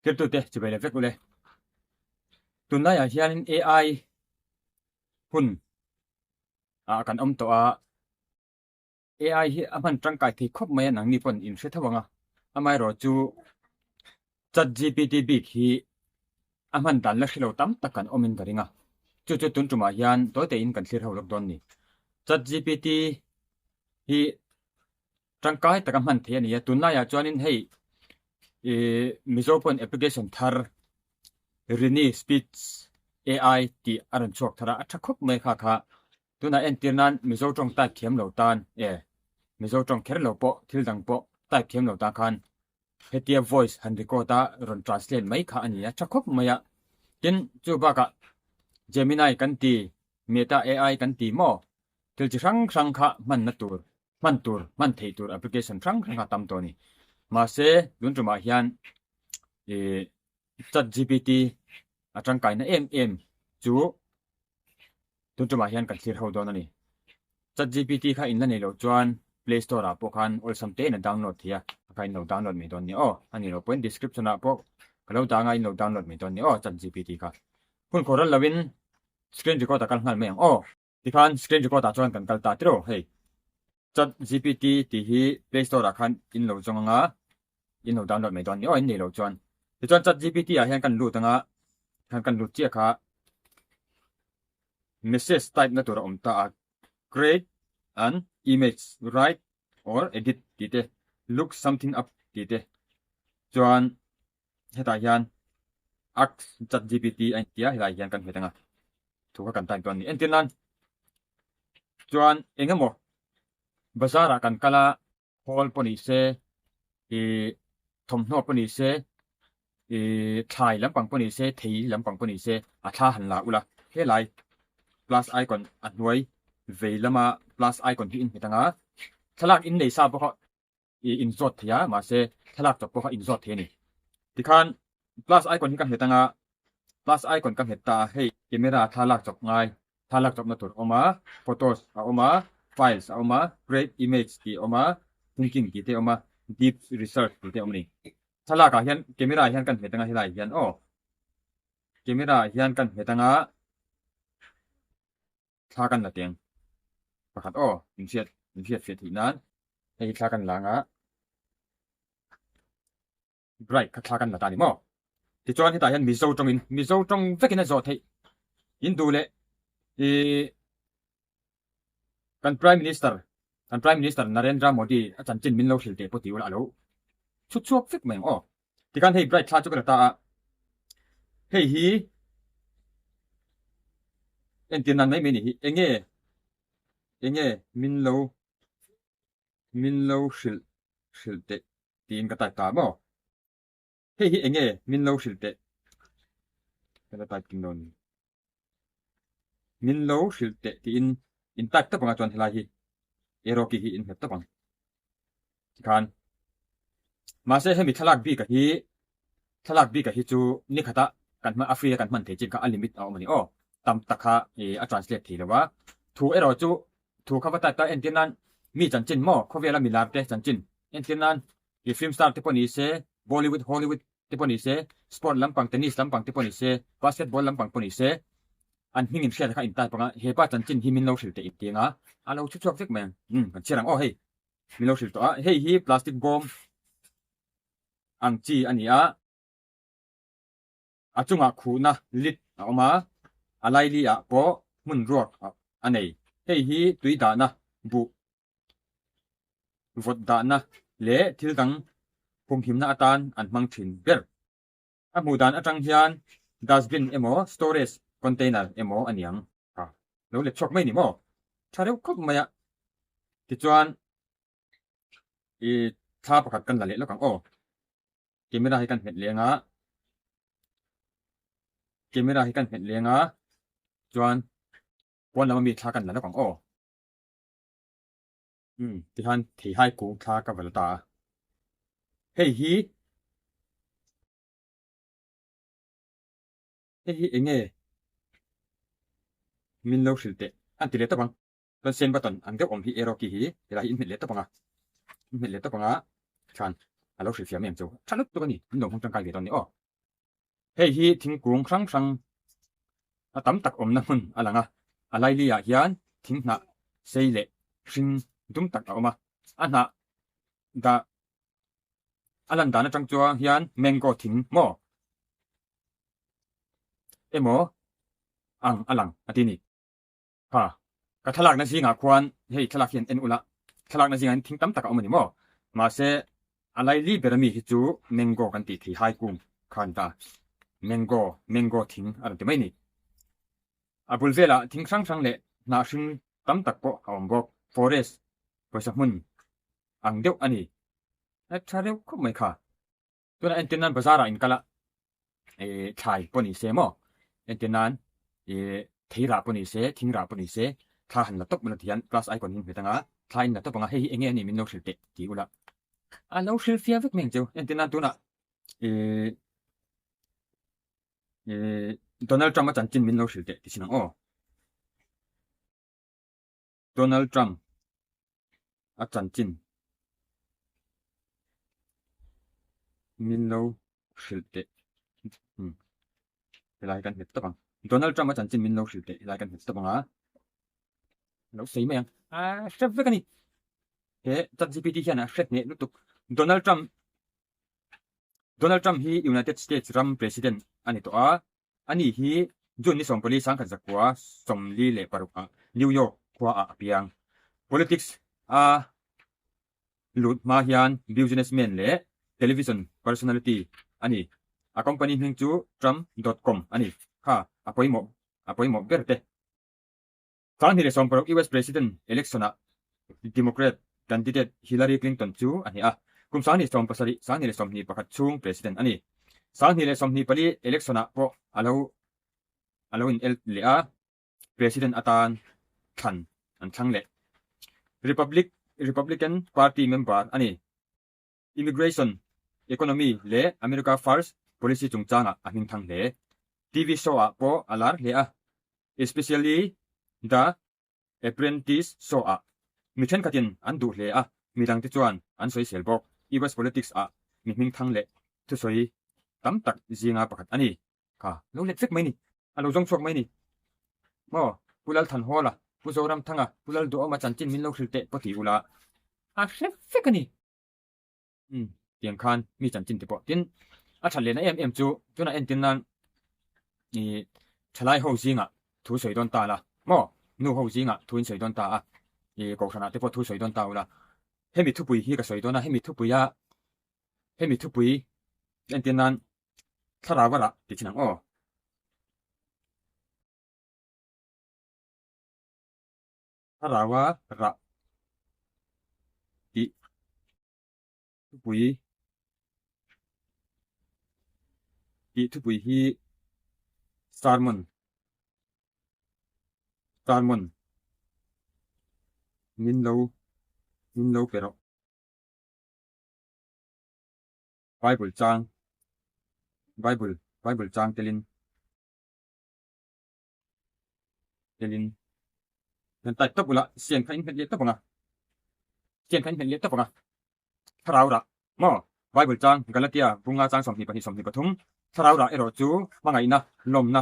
Tirtute chibai leh vek ule. Tunlaiah hianin AI hun ah kan awm tawh a, AI hi a hman tangkai thei khawp mai a nangni pawn in hre tho ang a, amaherawhchu ChatGPT bik hi a hman dan la hre lo tam tak kan awmin ka ring a, chu chu tun tumah hian tawi tein kan thlir ho lawk dawn ni. ChatGPT hi tangkai taka hman thei a ni a, tunlaiah chuanin hei ih Mizo pawn application thar Rini Speech AI tih a rawn chhuak thar a, a tha khawp mai kha kha. Tunah entir nan Mizo tawng type thiam lo tan e, Mizo tawng kher lo pawh thil dang pawh type thiam lo tan khan hetia voice han record a rawn translate mai kha a ni a, tha khawp mai a. Tin, chu bakah Gemini kan ti, Meta AI kan ti maw? Thil chi hrang hrang kha hmanna tur, hman tur, hman theih tur application hrang hrang kha a tam tawh a ni. Mahse, tun tumah hian ih ChatGPT a tangkaina em em chu tun tumah hian kan thlir ho dawn a ni. ChatGPT kha in la nei loh chuan Play Store ah pawh khan awlsam tein a download thei a, a kha in lo download mai dawn nia aw. A nih loh pawhin description ah pawh ka lo dang a in lo download mai dawn nia aw ChatGPT kha. Hun khawh ral loin screen record a kal nghal mai ang aw. Tikhan screen record ah chuan kan kal ta tiraw hei. ChatGPT tih hi Play Store ah khan in lo zawng anga in lo download mai dawn nia aw in nei loh chuan. Tichuan ChatGPT ah hian kan lut anga khan kan lut chiah kha message type na tur a awm ta a create an image write or edit tih te look something up tih te chuan hetah hian ask ChatGPT a intia helaiah hian kan hmet anga thu kha kan type dawn a ni. Entir nan chuan eng emaw bazar ah kan kal a khawl pawh ni se ih thawmhnaw pawh ni se ih thlai lampang pawh ni se thei lampang pawh ni se a thla han la ula helai plus icon a hnuai vei lama plus icon hi in hmet anga thlalak in nei sa bawk a ih in zawt thei a mahse thlalak chawp pawh kha in zawt thei a ni. Tikhan plus icon hi ka hmet anga plus icon ka hmet ta a hei camera thlalak chawp ngai thlalak chawpna tur a awm a photos a awm a files a awm a create image tih a awm a thinking tih te a awm a deep research tih te a awm a ni. Thlalak ah hian camera ah hian kan hmet anga helai hian aw camera ah hian kan hmet anga thla kan la teng pakhat aw inhriat inhriat fiah theih nan hei hi thla kan la anga bright kha thla kan la ta ni maw tichuan hetah hian mizo tawngin mizo tawng vekin a zawh theih in duh leh ih kan prime minister kan prime minister Narendra Modi a chanchin min lo hrilh teh pawh ti ula a lo chhut chhuak vek mai ang aw. Tikhan hei bright thla chu ka la ta a, hei hi entir nan mai mai ni hi enge enge min lo min lo hrilh hrilh teh tiin ka type ta maw hei hi enge min lo hrilh teh ka la type kim lo ni min lo hrilh teh tiin in type tawp anga chuan helai hi arrow key hi in hmet tawp ang. Tikhan mahse hemi thlalak bik a hi thlalak bik a hi chu ni khata kan hman a free a kan hman thei chin kha a limit a awm a ni aw. Tam tak kha ih a translate thei lo a. Thu erawh chu thu kha va type ta entir nan mi chanchin maw khawvela milar te chanchin entir nan ih film star te pawh ni se Bollywood Hollywood te pawh ni se sport lampang tennis lampang te pawh ni se basketball lampang pawh ni se an hming in hriat kha in type anga hepa chanchin hi min lo hrilh teh inti anga a lo chhu chhuak vek mai ang umm kan chhiar ang aw hei. Min lo hrilh tawh a, hei hi plastic bawm ang chi a ni a, a chungah khuhna lid a awm a, a laili ah pawh hmun ruak a nei. Hei hi tui dahna, buh vawt dahna leh thil dang humhimna atan an hmang thin ber. A hmuh dan atang hian dustbin emaw storage container emaw a niang. Ha, lo let chhuak mai ni maw? Tha reuh khawp mai a. Tichuan i thla pakhat kan la leh lawk ang aw. Camera hi kan hmet leng a. Camera hi kan hmet leng a. Chuan pawn lama mi thla kan la lawk ang aw. Umm tihian theihai kung thla ka va la ta a. Hei hi hei hi eng nge min lo hrilh teh an ti leh tawp ang. Chuan sen button ang deuh awm hi arrow key hi helai hi in hmet leh tawp ang a. In hmet leh tawp ang a thlan a lo hrilh fiah mai ang chu. Tha lutuk a ni, min lo hmang tangkai ve dawn ni aw. Hei hi thingkung hrang hrang a tam tak awmna hmun a lang a, a laili ah hian thing hnah sei leh hring dum tak a awm a, a hnah dah a lan dan atang chuan hian mango thing maw emaw ang a lang a ti a ni. Ha, ka thlalakna zingah khuan hei thlalak hian en ula, thlalakna zingah hian thing tam tak a awm a ni maw? Mahse, a laili ber ami hi chu mango kan tih thei hai kung kha a ni ta. Mango, mango thing a rawn ti mai ni. A bul velah thing hrang hrang leh hnah hring tam tak pawh a awm bawk. Forest, pawisa hmun ang deuh a ni. A tha reuh khawp mai kha. Tunah entir nan bazar ah in kal a, eh thlai pawh ni se maw, entir nan eh thei rah pawh ni se, thing rah pawh ni se, thla han la tawp ula tihian class icon hi in hmet anga, thla in la tawp anga hei hi enge a nih min lo hrilh teh ti ula, a lo hrilh fiah vek mai ang cheu, entir nan tunah eh eh Donald Trump a chanchin min lo hrilh teh ti sin ang aw. Donald Trump a chanchin min lo hrilh teh umm helai kan hmet tawp ang Donald Trump a chanchin min lo hrilh teh helai kan hmet tawp ang a lo sawi mai ang a hrep vek a ni he chatgpt hian a hre hneh lutuk Donald Trump Donald Trump hi United States ram president a ni tawh a. Ani hi June ni 14 1946 ah New York khua ah a piang. Politics a lut hma hian businessman leh television personality a ni. A company hming chu Trump dot com a ni. Kha a pawimawh a pawimawh ber te. 2016 US President election-ah Democrat candidate Hillary Clinton chu a hnih a, kum 2007, 2021 chhung President a ni. 2024 election-ah pawh a lo a lo in el leh a, President atan thlan an thlang leh. Republic Republican Party member a ni. Immigration, Economy leh America First policy chungchangah a hmingthang hle. TV show-ah pawh a lar hle a. Especially The Apprentice show ah mi thenkhatin an duh hle a, mi dangte chuan an sawisel bawk. US politics ah mi hmingthang leh thusawi tam tak zinga pakhat a ni. Kha lo let vek mai ni, a lo zawng chhuak mai ni. Maw Pu Lalthanhawla, Pu Zoramthanga, Pu Lalduhawma chanchin min lo hrilh teh pawh ti ula a hre vek a ni. Umm tiang khan mi chanchin te pawh tin a that lehna em em chu tunah entir nan ih thalai ho zingah thu sawi dawn ta la maw nu ho zingah thu in sawi dawn ta a ih kohhran ah te pawh thu sawi dawn ta ula hemi thupui hi ka sawi dawn a hemi thupui a hemi thupui entir nan thlarau a rah ti thin ang aw. Thlarau a rah tih thupui tih thupui hi sermon sermon min lo min lo pe rawh. Bible chang Bible Bible chang telin. Telin kan type tawp ula sian kha in hmet leh tawp ang a, sian kha in hmet leh tawp ang a, thlarau rah maw Bible chang Galatia bunga chang 22 23 thlarau rah erawh chu hmangaihna lawmna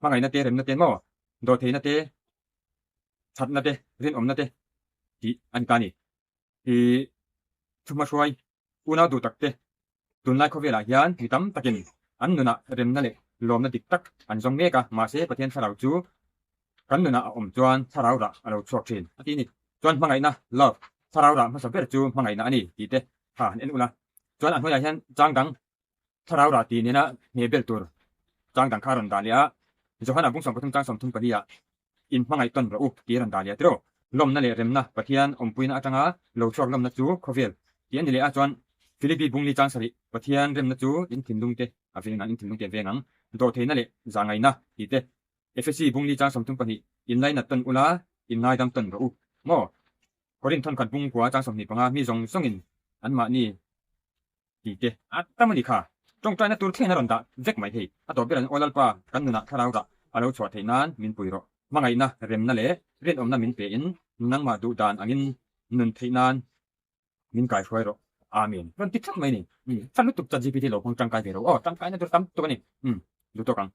hmangaihna te remna te maw dawhtheihna te thatna te rinawmna te tih a ni ta a ni. I thuhmahruai unau duh tak te Tunlai khawvelah hian mi tam takin an nunah remna leh lawmna dik tak an zawng mek a, mahse Pathian thlarau chu kan nunah a awm chuan thlarau rah a lo chhuak thin a ti a ni. Chuan hmangaihna, love, thlarau rah hmasa ber chu hmangaihna a ni tih te kha han en ula. Chuan a hnuaiah hian chang dang thlarau rah tih nena hne bel tur chang dang kha a rawn dah leh a, Johana bung 13 chang 34 ah In hmangaih tawn rawh u tih a rawn dah leh a tiraw? Lawmna leh remna, Pathian awmpuina atanga lo chhuak lawmna chu khawvel tih a ni leh a chuan Philippi bungli chang sarih, Pathian remna chu in thinlung te a veng ang, in thinlung te a veng ang, dawhtheihna leh zahngaihna tih te, Efesi bungli chang 32, In lainat tawn ula, in ngaidam tawn rawh u maw? Korinth thawnkhat bung kua chang 25, Mi zawng zawngin anmahni Tih te a tam a ni kha. Tawngtaina tur thleng a rawn dah vek mai hei. A tawp ber an Aw Lalpa, kan nunah thlarau rah a lo chhuah theih nan min pui rawh. Hmangaihna, remna leh rinawmna min pe in nangmah duh dan angin nun theih nan min kaihruai rawh. Amen. Rawn ti tlat mai a ni. Umm, tha lutuk chatgpt lo hmang tangkai ve ro. Aw, tangkaina tur tam tuk a ni. Umm. Duh tawk ang.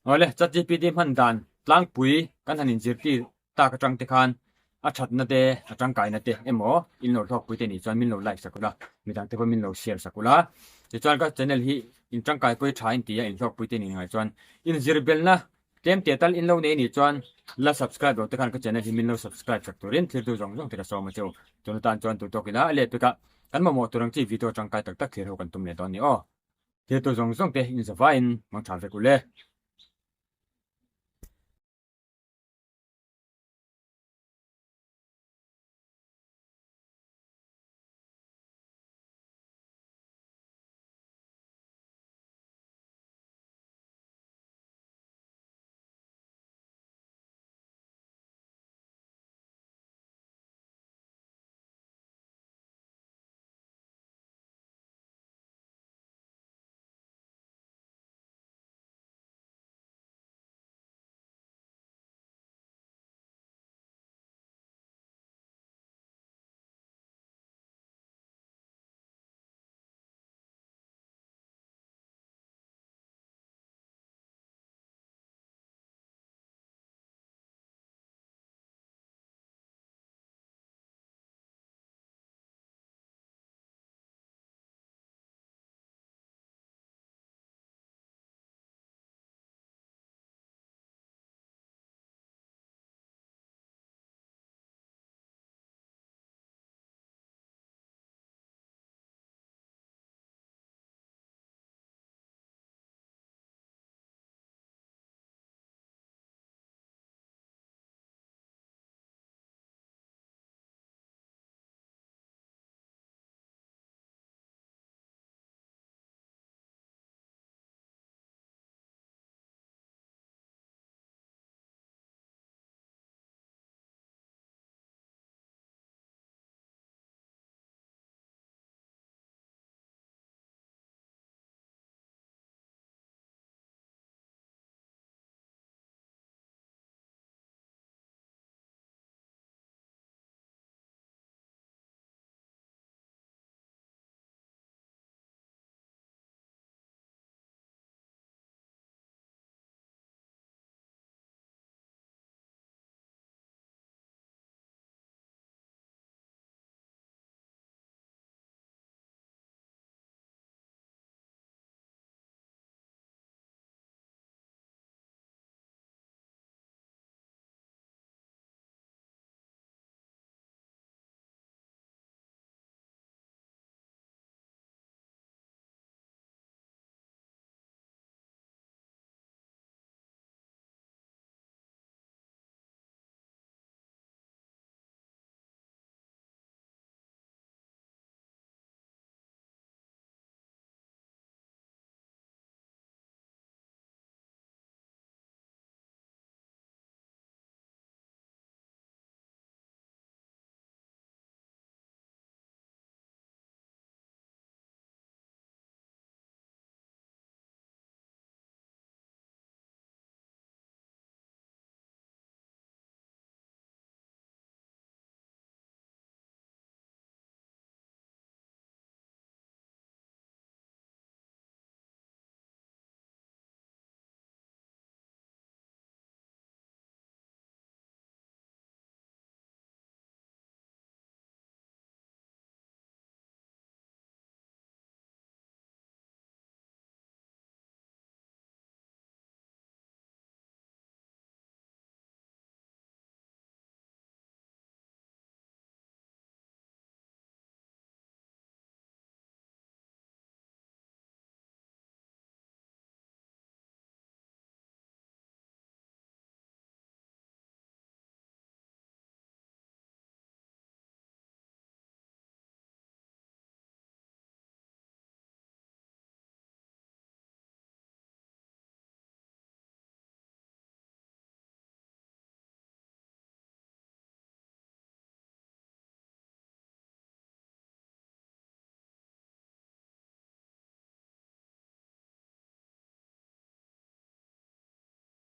Awle, ChatGPT hman dan tlangpui kan han inzirtir tak atang te khan a thatna te, a tangkaina te emaw in lo hlawkpui te nih chuan min lo like sak ula, midang te pawh min lo share sak ula. Tichuan ka channel hi in tangkaipui tha in ti a, in hlawkpui te nih ngai chuan inzirbelna tlem teh tal in lo nei nih chuan la subscribe lo te khan ka channel hi min lo subscribe sak turin thiltu zawng zawng te ka sawm a che u. Tuna tan chuan tu tawk ila a let pekah kan mamawh tur ang chi video tangkai tak tak thlir ho kan tum leh dawn ni aw. Thiltu zawng zawng te in zavaiin mangtha vek ule.